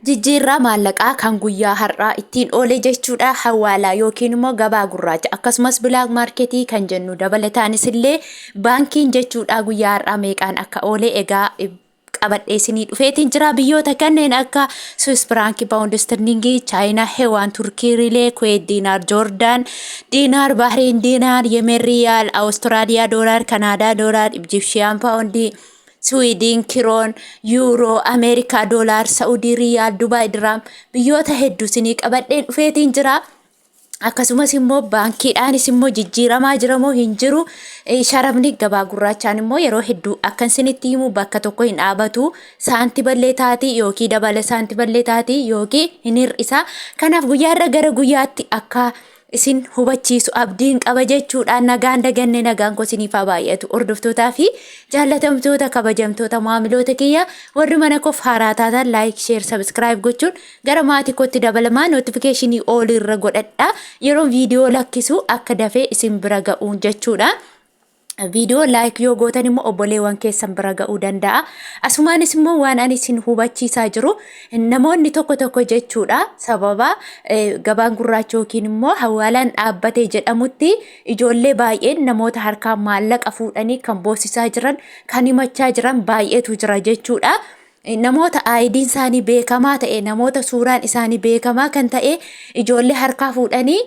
Jijjiirraa maallaqaa kan guyyaa har'aa ittiin oole jechuudha. Hawaalaa yookiin immoo gabaa gurraacha akkasumas black market kan jennu dabalataanis illee baankiin jechuudha, guyyaa har'aa meeqaan akka oole egaa qabadhee isinii dhufeetiin jira. Biyyoota kanneen akka Swiss franc, pound sterling, Chaayinaa yuwaan, Turkii riilee, Kuweet diinaar, Joordaan diinaar, Bahriin diinaar, Yemen riyaal, Awustiraaliyaa doolaar, Kanaadaa doolaar, Ijipshiyaan paawundii, Swiidin kiroon, yuuroo, Ameerikaa doolaar, Saa'udii riyaal, Dubaay diraam, biyyoota hedduu isinii qabadheen dhufeetiin jira. Akkasumas immoo baankiidhaanis immoo jijjiiramaa jira moo hin jiru? Sharafni gabaa gurraachaan immoo yeroo hedduu akkan isinitti himu bakka tokko hin dhaabatu. Saantiballee taatii yookiin dabala, saantiballee taatii yookiin hin hir'isa. Kanaaf guyyaarra gara guyyaatti akka isin hubachiisu abdiin qaba jechuudha. Nagaan daganne, nagaan koo isiniif haa baay'atu. Hordoftootaa fi jaallatamtoota, kabajamtoota maamiloota kiyya, warri mana koof haaraa taatan like, share, subscribe gochuun gara maatii kootti dabalamaa, notification all irra godhadha. Yeroo viidiyoo lakkisu akka dafee isin bira ga'uun jechuudha. Viidiyoo like yoo gootan immoo obboleewwan keessan bira ga'uu danda'a. Asumaanis immoo waan ani isin hubachiisaa jiru, namoonni tokko tokko jechuudha, sababa gabaan gurraacha yookiin immoo hawaalaan dhaabbatee jedhamutti ijoollee baay'een namoota harkaan maallaqa fuudhanii kan boosisaa jiran, kan himachaa jiran baay'eetu jira jechuudha. Namoota IDn isaanii beekamaa ta'e, namoota suuraan isaanii beekamaa kan ta'e, ijoollee harkaa fuudhanii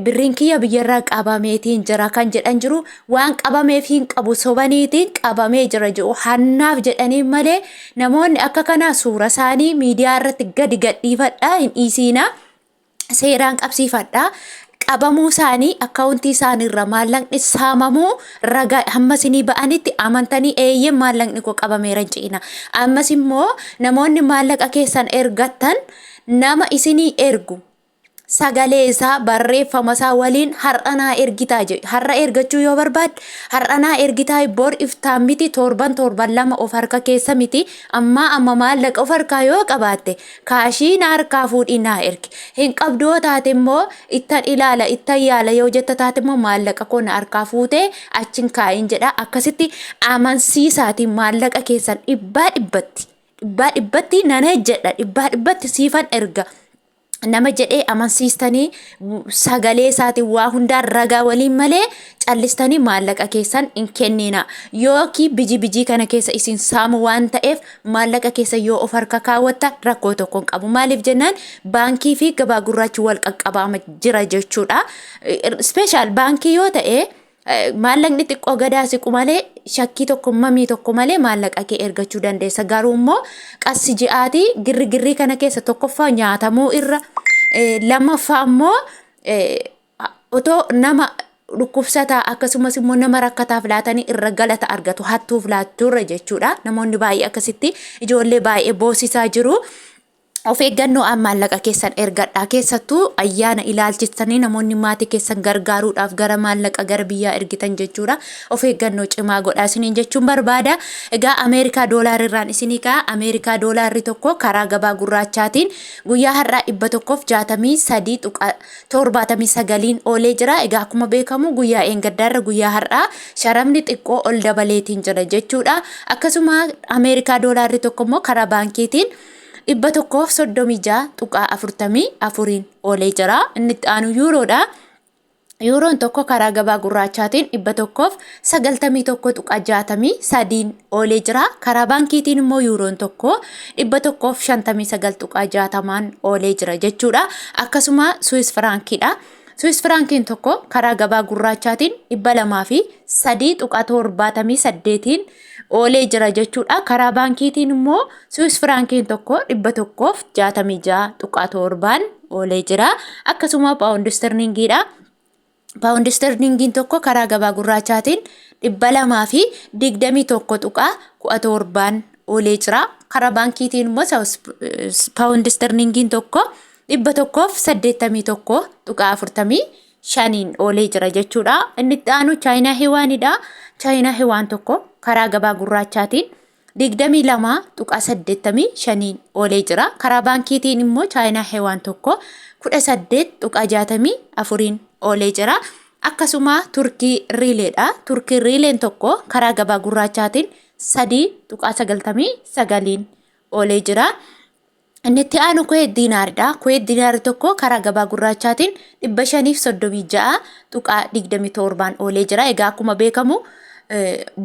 birriin kiyya biyyarraa qabameetiin jira kan jedhan jiru. Waan qabameef hin qabu, sobaniitiin qabamee jira jedhu hannaaf jedhanii malee, namoonni akka kanaa suura isaanii miidiyaa irratti gadi gadhiifadhaa hin dhiisiinaa, seeraan qabsiifadhaa. Qabamuu isaanii, akkaawuntii isaaniirra maallaqni saamamuu ragaa hamma isinii ba'anitti amantanii eeyyee maallaqni koo qabameera hin ciina. Ammas immoo namoonni maallaqa keessan ergattan nama isinii ergu sagalee isaa, barreeffama isaa waliin har'a naa ergitaa jedhu. Har'a ergachuu yoo barbaadde har'a naa ergitaa, bor iftaan miti, torban torban lama of harka keessa miti. Ammaa amma maallaqa of harkaa yoo qabaatte cash na harkaa fuudhii naa ergi. Hin qabdu yoo taate immoo, ittan ilaala, ittan yaala yoo jetta taate immoo, maallaqa koo na harkaa fuutee achin kaayin jedha. Akkasitti amansiisaatiin maallaqa keessan dhibbaa dhibbatti, dhibbaa dhibbatti nan hojjedha, dhibbaa dhibbatti siifan erga nama jedhee amansiistanii sagalee isaatiin waa hundaan ragaa waliin malee callistanii maallaqa keessan hin kennina. Yookiin biji bijii kana keessa isin saamu waan ta'eef, maallaqa keessa yoo of harka kaawwattan rakkoo tokko hin qabu. Maaliif jennaan, baankii fi gabaa gurraachi wal qaqqabaama jira jechuudha. Special baankii yoo ta'e maallaqni xiqqoo gadaa siqu malee, shakkii tokko, mamii tokko malee maallaqa kee ergachuu dandeessa. Garuu immoo qassi ji'aatii girri girrii kana keessa tokkoffaa nyaatamuu irra, lammaffaa immoo otoo nama dhukkubsataa akkasumas immoo nama rakkataaf laatanii irra galata argatu hattuuf laattuurra jechuudha. Namoonni baay'ee akkasitti ijoollee baay'ee boosisaa jiru. Of eeggannoo maallaqa keessan ergadhaa. Keessattuu ayyaana ilaalchistanii namoonni maatii keessan gargaaruudhaaf gara maallaqa gara biyyaa ergitan jechuudha, of eeggannoo cimaa godhaa isiniin jechuun barbaada. Egaa Ameerikaa doolaarirraan isinii ka'a. Ameerikaa doolaarri tokko karaa gabaa gurraachaatiin guyyaa har'aa 163.79n oolee jira. Egaa akkuma beekamu guyyaa eengaddaarra guyyaa har'aa sharafni xiqqoo ol dabaleetiin jira jechuudha. Akkasuma Ameerikaa doolaarri tokko immoo karaa baankiitiin 136.44n oolee jira. Inni itti aanu yuuroodha. Yuuroon tokko karaa gabaa gurraachaatiin 191.63n oolee jira. Karaa baankiitiin immoo yuuroon tokko 159.60n oolee jira jechuudha. Akkasuma Swiss firaankiidha. Swiss firaankiin tokko karaa gabaa gurraachaatiin 203.78n oolee jira jechuudha. Karaa baankiitiin immoo Swiss firaankiin tokko 166.7n oolee jira. Akkasuma paawundi istirlingiidha. Paawundi istirlingiin tokko karaa gabaa gurraachaatiin 221.17n oolee jira. Karaa baankiitiin immoo paawundi istirlingiin tokko 181.45n oolee jira jechuudha. Inni itti aanu Chaayinaa Yuwaanidha. Chaayinaa Yuwaan tokko karaa gabaa gurraachaatiin 22.85n oolee jira. Karaa baankiitiin immoo Chaayinaa Yuwaan tokko 18.64n oolee jira. Akkasuma Turkii riileedha. Turkii riileen tokko karaa gabaa gurraachaatiin 3.99n oolee jira. Inni itti aanu Kuweet diinaaridha. Kuweet diinaarri tokko karaa gabaa gurraachaatiin 536.27n oolee jira. Egaa akkuma beekamu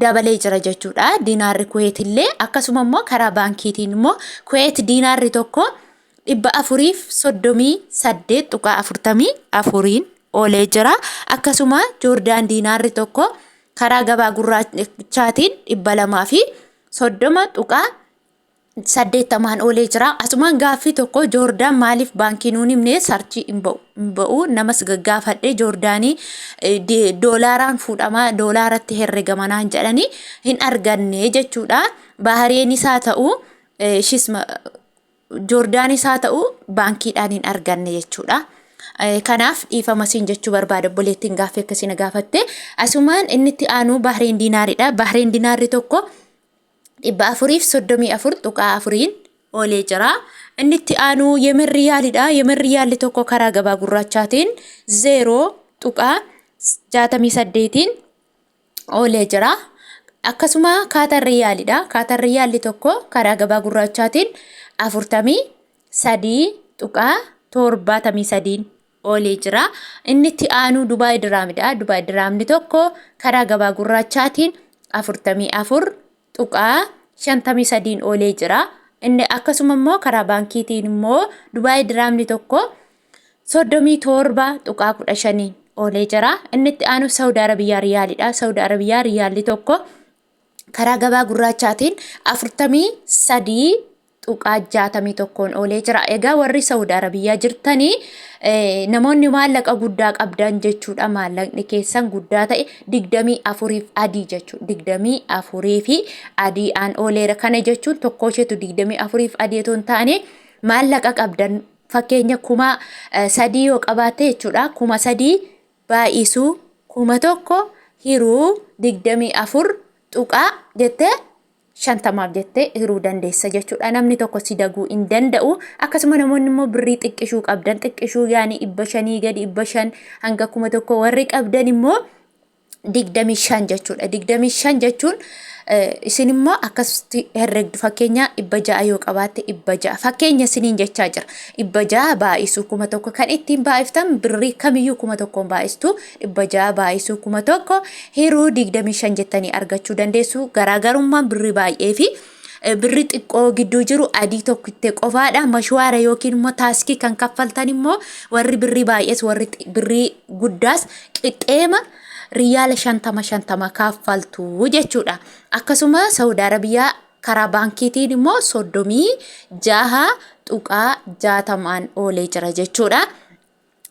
dabalee jira jechuudha. Diinaarri Kuweet illee akkasuma immoo karaa baankiitiin immoo Kuweet diinaarri tokko 438.44n oolee jira. Akkasuma Joordaan diinaarri tokko karaa gabaa gurraachaatiin 230.80n oolee jira. Asumaan gaaffii tokko, Joordaan maaliif baankii nuun himne? Search hin ba'u. Namas gaggaafadhe, Joordaanii doolaaraan fuudhamaa, doolaaratti herregama naan jedhanii hin arganne jechuudha. Bahareenis haa ta'u, shisma Joordaanis haa ta'u, baankiidhaan hin arganne jechuudha. Kanaaf dhiifama siin jechuu barbaada, obboleettiin gaaffii akkasii na gaafatte. Asumaan inni itti aanu Bahareen diinaaridha. Bahareen diinaarri tokko 434.4n oolee jira. Inni itti aanu Yemen riyaalidha. Yemen riyaalli tokko karaa gabaa gurraachaatiin 0.68n oolee jira. Akkasuma Kaatar riyaalidha. Kaatar riyaalli tokko karaa gabaa gurraachaatiin 43.73n oolee jira. Inni itti aanu Dubaay diraamidha. Dubaay diraamni tokko karaa gabaa gurraachaatiin 44.53n oolee jira. Inni akkasuma immoo karaa baankiitiin immoo Dubaay diraamni tokko 37.15n oolee jira. Inni itti aanu Saawud Arabiyaa riyaalidha. Saawud Arabiyaa riyaalli tokko karaa gabaa gurraachaatiin 43.61n oolee jira. Egaa warri Saawud Arabiyaa jirtanii, namoonni maallaqa guddaa qabdan jechuudha. Maallaqni keessan guddaa ta'e 24f adii jechuudha. 24 fi adii aan ooleera. Kana jechuun tokko isheetu 24f adii otoo hin taane, maallaqa qabdan fakkeenya 3000 yoo qabaatte jechuudha. 3000 baay'isuu 1000 hiruu 24 tuqaa jettee 50f jettee hiruu dandeessa jechuudha. Namni tokko si daguu hin danda'u. Akkasuma namoonni immoo birrii xiqqishuu qabdan, xiqqishuu yaani 500 gadi, 500 hanga 1000 warri qabdan immoo 25 jechuudha. 25 jechuun isin immoo akkasitti herregdu. Fakkeenya 600 yoo qabaatte, 600 fakkeenya isiniin jechaa jira. 600 baay'isuu 1000, kan ittiin baay'iftan birrii kamiyyuu 1000n baay'istu, 600 baay'isuu 1000 hiruu 25 jettanii argachuu dandeessu. Garaagarummaan birrii baay'ee fi birrii xiqqoo gidduu jiru adii tokkittee qofaadha. Mashwaara yookiin immoo taaskii kan kaffaltan immoo warri birrii baay'ees warri birrii guddaas qixxeema riyaala 50 50 kaffaltu jechuudha. Akkasuma Saawud Arabiyaa karaa baankiitiin immoo 36.60n oolee jira jechuudha.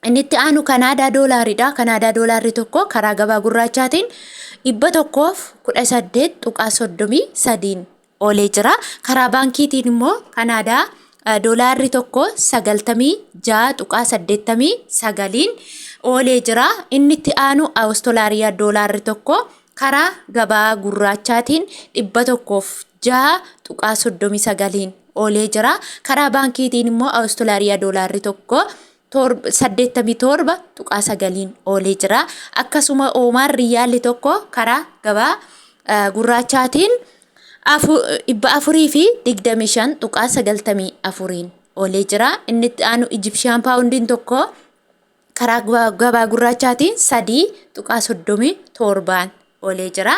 Inni itti aanu Kanaadaa doolaaridha. Kanaadaa doolaarri tokko karaa gabaa gurraachaatiin 118.33n oolee jira. Karaa baankiitiin immoo Kanaadaa doolaarri tokko 96.89n oolee jira. Inni itti aanu Awustiraaliyaa doolaarri tokko karaa gabaa gurraachaatiin 106.39n oolee jira. Karaa baankiitiin immoo Awustiraaliyaa doolaarri tokko 87.9n oolee jira. Akkasuma Oomaan riyaalli tokko karaa gabaa gurraachaatiin 425.94n oolee jira. Inni itti aanu Ijipshiyaan paawundiin tokko karaa gabaa gurraachaatiin 3.37n oolee jira.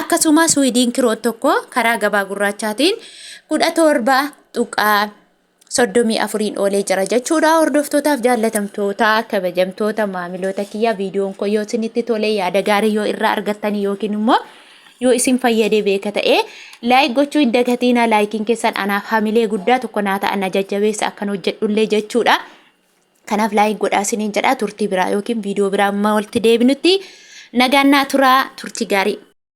Akkasuma Suwiidiin kiroon tokko karaa gabaa gurraachaatiin 17.34n oolee jira jechuudha. Hordoftootaaf jaallatamtoota, kabajamtoota maamiloota kiyya, viidiyoon koo yoo isinitti tole, yaada gaarii yoo irraa argattanii yookiin immoo yoo isin fayyadee beeka ta'e, like gochuu hin dagatiina. Likeiin keessan anaaf hamilee guddaa tokko naa ta'a, na jajjabeessa akkan hojjedhullee jechuudha. Kanaaf like godhaa isiniin jedha. Turtii biraa yookiin viidiyoo biraa amma walitti deebinutti nagaan naa turaa, turtii gaarii.